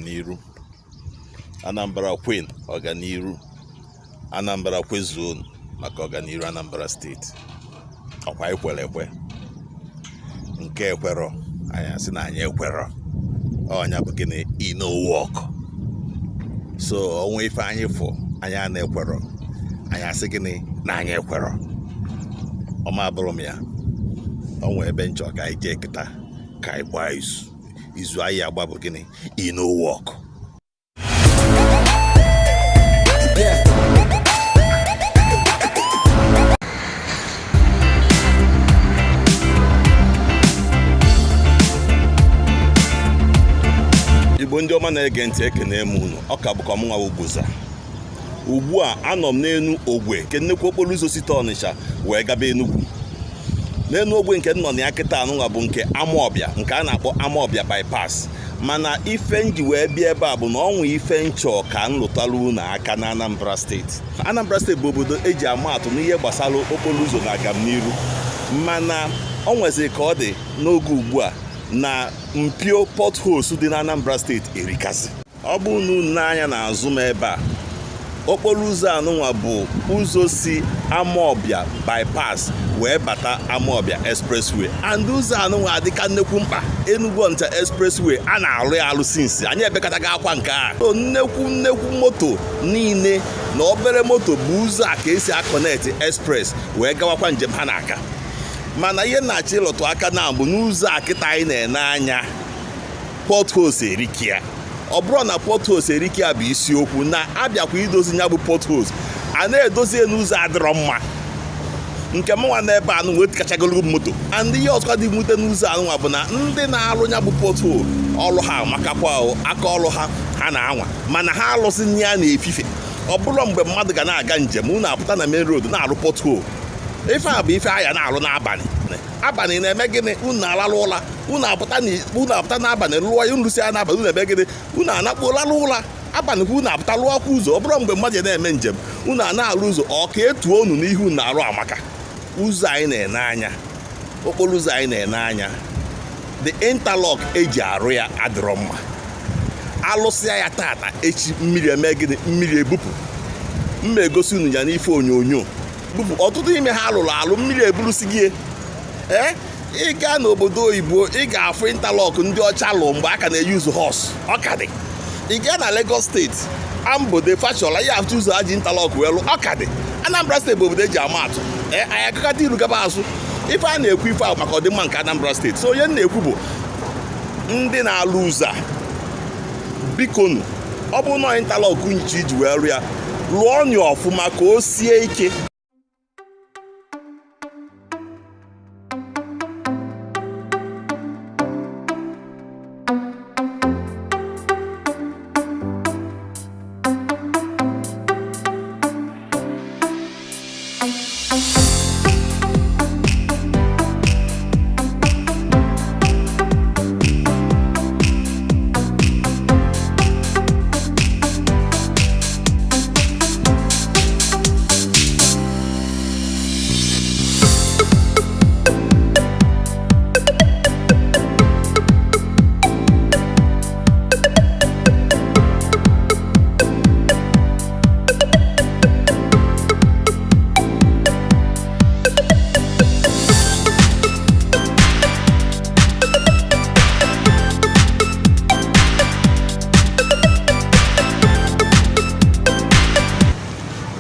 Ọganiru. Anambra kwenu, ọganiru. Anambra kwezuonu maka ọganiru Anambra Steeti. Ọkwa anyị kwere ekwe, nke ekwerọ anyị asị na anyị ekwerọ. Ọnya bụ gịnị? E no work. So o nwee ife anyị fụ anyị a na-ekwerọ, anyị asị gịnị? Na anyị ekwerọ. Ọma abụrụ m ya. O nwee ebe m chọ ka anyị jee kịta ka anyị gbaa izu. Izu anyị agba bụ gịnị? E no work. Igbo ndị ọma na-ege ntị, ekene m unu. Ọ ka bụkwa mụnwa bụ Gboza. Ugbu a anọ m n'enu ogwe nke nnukwu okporo ụzọ site Ọnịsha wee gaba Enugu. N'enu ogwe nke m nọ na ya kịta anụnwa bụ nke Amawbịa, nke a na-akpọ Amawbịa bypass. Mana ife m ji wee bịa ebe a bụ na o nwee ife m chọ ka m lụtara unu aka na Anambra Steeti. Anambra Steeti bụ obodo eji ama atụ n'ihe gbasara okporo ụzọ na agamniru, mana o nweziri ka ọ dị n'oge ugbu a na mpio potholes dị na Anambra Steeti erikasị. Ọ bụrụ na unu nee anya n'azụ m ebe a, okporo ụzọ anụnwa bụ ụzọ si Amawbịa bypass wee bata Amawbịa expressway, and ụzọ anụnwa adịka nnekwu mkpa. Enugu Onitsha expressway a na-alụ ya alụ since anyị ebekataghị akwa nke a. So nnekwu nnekwu moto niile na obere moto bụ ụzọ a ka esi aconnect express wee gawakwa njem ha na-aga. Mana ihe na-achọ ịlụtụ aka na bụ n'ụzọ a kịta anyị na-ene anya, potholes erikia. Ọ bụrụ na potholes erikia bụ isiokwu, na abịakwa idozi ya bụ potholes, a na-edozi n'ụzọ adịrọ mma. Nke mụnwa n'ebe anụ wee kachagolo moto. And ihe ọzọkwa dị mwute n'ụzọ anụnwa bụ na ndị na-alụ ya bụ pothole, ọlụ ha amakakwa, aka ọlụ ha ha na-anwa, mana ha alụsị ya na-efife. Ọ bụrụ mgbe mmadụ ga na-aga njem, unu apụta na main road na-alụ pothole. Ife a bụ ife aya na-alụ n'abalị. Abalị na-eme gịnị? Unu alalụ ụla, unu apụta n'abalị lụọ ya. Unu si ya n'abalị, unu eme gịnị? Unu anakpuo lalụ ụla. Abalị kwa unu apụta lụọ ọkwa ụzọ. Ọ bụrụ mgbe mmadụ na-eme njem, unu a na-alụ ụzọ, ọ ka etuo unu n'ihu unu na-arụ amaka. Ụzọ anyị na-ene anya, okporo ụzọ anyị na-ene anya, the interlock eji arụ ya adịrọ mma. Alụsịa ya tata, echi mmiri eme gịnị? Mmiri ebupụ. Mma egosi unu ya n'ife onyonyo bupụ. Ọtụtụ ime ha alụrụ alụ, mmiri eburusi gị. Ee, ị gaa n'obodo oyibo, ị ga-afụ interlock ndị ọcha lụ mgbe a ka na-eyuzu horse. Ọ ka dị. Ị gaa na Lagos Steeti, Ambode, Fashola, ihe afụ ụzọ ha ji interlock wee lụ, ọ ka dị. Anambra Steeti bụ obodo eji ama atụ. Ee, anyị agakọta iru gaba azụ. Ife a na-ekwu ife ahụ maka ọdịmma nke Anambra Steeti. So onye m na-ekwu bụ ndị na-alụ ụzọ a, bikonu, ọ bụ na interlock nchi iji wee lụ ya, lụọ ọnya ọfụma ka o sie ike.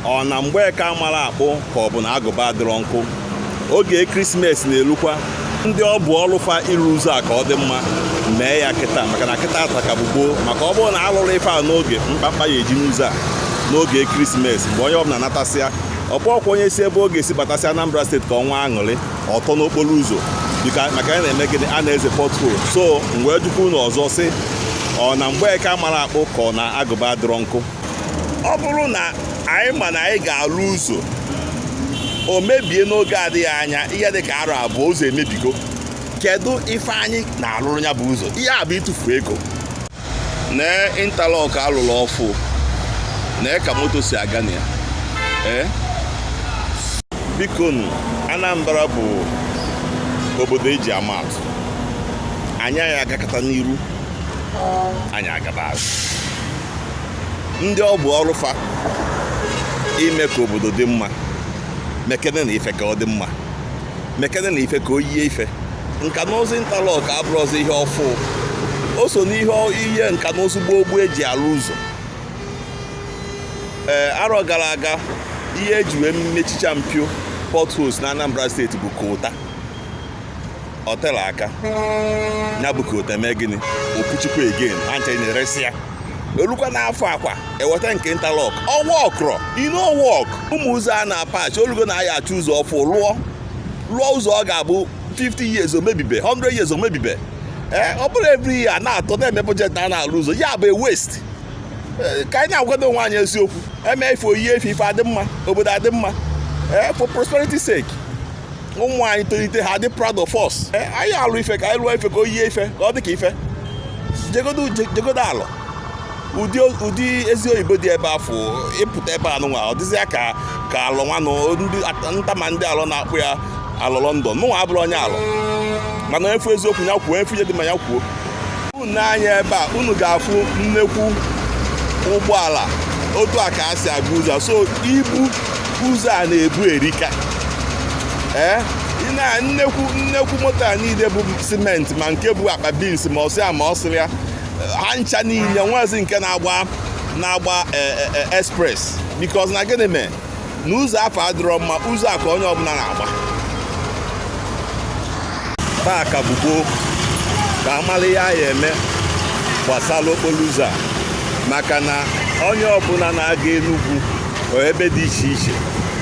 Ọ na mgbeke amara akpụ ka ọ bụ na agụba adịrọ nkụ. Oge Krismas na-elukwa, ndị ọ bụ ọlụfa ịrụ ụzọ a ka ọ dị mma, mee ya kịta, maka na kịta ata ka bụ gboo. Maka ọ bụrụ na alụrụ ife a n'oge, mkpamkpa ya eji n'ụzọ a n'oge Krismas, mgbe onye ọbụla natasịa. Ọ bụ ọkwa onye si ebe ọ ga-esi batasị Anambra Steeti ka ọnwa aṅụrị ọtọ n'okporo ụzọ, maka ya na-eme gịnị? A na-eze pothole. So m wee jụkwa unu ọzọ sị, ọ na mgbeke amara akpụ ka ọ na agụba adịrọ nkụ? Ọ bụrụ na anyị ma na anyị ga-alụ ụzọ, o mebie n'oge adịghị anya, ihe dị ka arọ 2, ụzọ emebigo, kedu ife anyị na-alụrụ ya bụ ụzọ? Ihe a bụ ịtụfu ego. Nee interlock alụrụ ọfụ, nee ka moto si aga na ya. Ee, bikonu, Anambra bụ obodo eji ama atụ. Anyị agakọta n'iru Anyị agaba azụ. Ndị ọ bụ ọrụ fa ime ka obodo dị mma, mekene na ife ka ọ dị mma, mekene na ife ka o yie ife. Nka na ụzụ interlock abụrụzi ihe ọfụ. O so n'ihe ihe nka na ụzụ gboo gboo eji alụ ụzọ. Ee, arọ gara aga, ihe eji wee mechicha mpio potholes na Anambra Steeti bụ coal tar. Ọ tere aka ya bụ coal tar mee gịnị? Opuchikwa again. Ha ncha na-eresi ya. Olukwa n'afọ akwa eweta nke interlock. Ọwa ọkrọ ino work. Ụmụ ụzọ a na-apachi olugo na aya achọ ụzọ ọfụ. Lụọ lụọ ụzọ ọ ga-abụ 50 years omebibe, 100 years omebibe. Ee, ọ bụrụ every year na-atọ na-eme budget na na-alụ ụzọ, ya bụ waste. Ka anyị na-agwado onwe anyị eziokwu. Eme ife oyiye ife, ife adị mma, obodo adị mma. Ee, for prosperity sake, ụmụ anyị tolite, ha dị proud of us. Ee, anyị alụ ife ka anyị lụọ ife ka o yie ife, ka ọ dị ka ife. Jegodo, jegodo alụ ụdị ụdị ezi oyibo dị ebe afọ. Ịpụta ebe anụnwa, ọ dịzịa ka alọ nwanụ ndị ntama, ndị alọ na-akpụ ya alọ London. Mụnwa abụrụ onye alọ, mana efu eziokwu ya kwuo, efu ihe dị ma ya kwuo. Unu n'anya ebe a, unu ga-afụ nnekwu ụgbọala otu a ka a si aga ụzọ. So ibu ụzọ a na-ebu erika. Ee, na nnekwu nnekwu moto a niile bụ simenti, ma nke bụ akpa beans, ma ọsị ma ọsịrị ya, ha ncha niile nwezi nke na-agba express, because na gịnị mee na ụzọ afọ adịrọ mma? Ụzọ a ka onye ọbụla na-agba. Taa ka bụ gboo ka amala ihe a ya eme gbasara okporo ụzọ a, maka na onye ọbụla na-aga Enugwu o ebe dị iche iche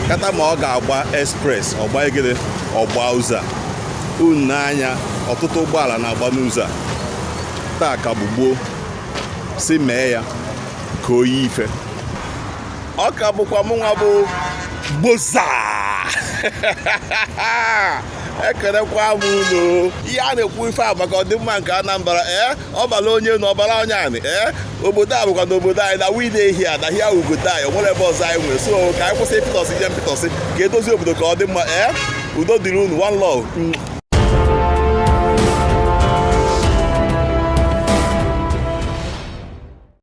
kata, ma ọ ga-agba express, ọgba egede, ọgba ụzọ a. Unu n'anya, ọtụtụ ụgbọala na-agba n'ụzọ a. Taa ka bụ gboo si mee ya ka o yi ife. Ọ ka bụkwa mụnwa bụ Gboza. Ekelekwa m unu. Ihe a na-ekwu ife a maka ọdịmma nke Anambra. Ee, ọbara onye na ọbara onye anị. Ee, obodo a bụkwa n'obodo anyị na we dey here, na here we go die. O nwere ebe ọzọ anyị nwere. So ka anyị kwụsị ịpịtọsị ihe mpịtọsị, ka edozi obodo ka ọ dị mma. Ee, udo dịrị unu. One love.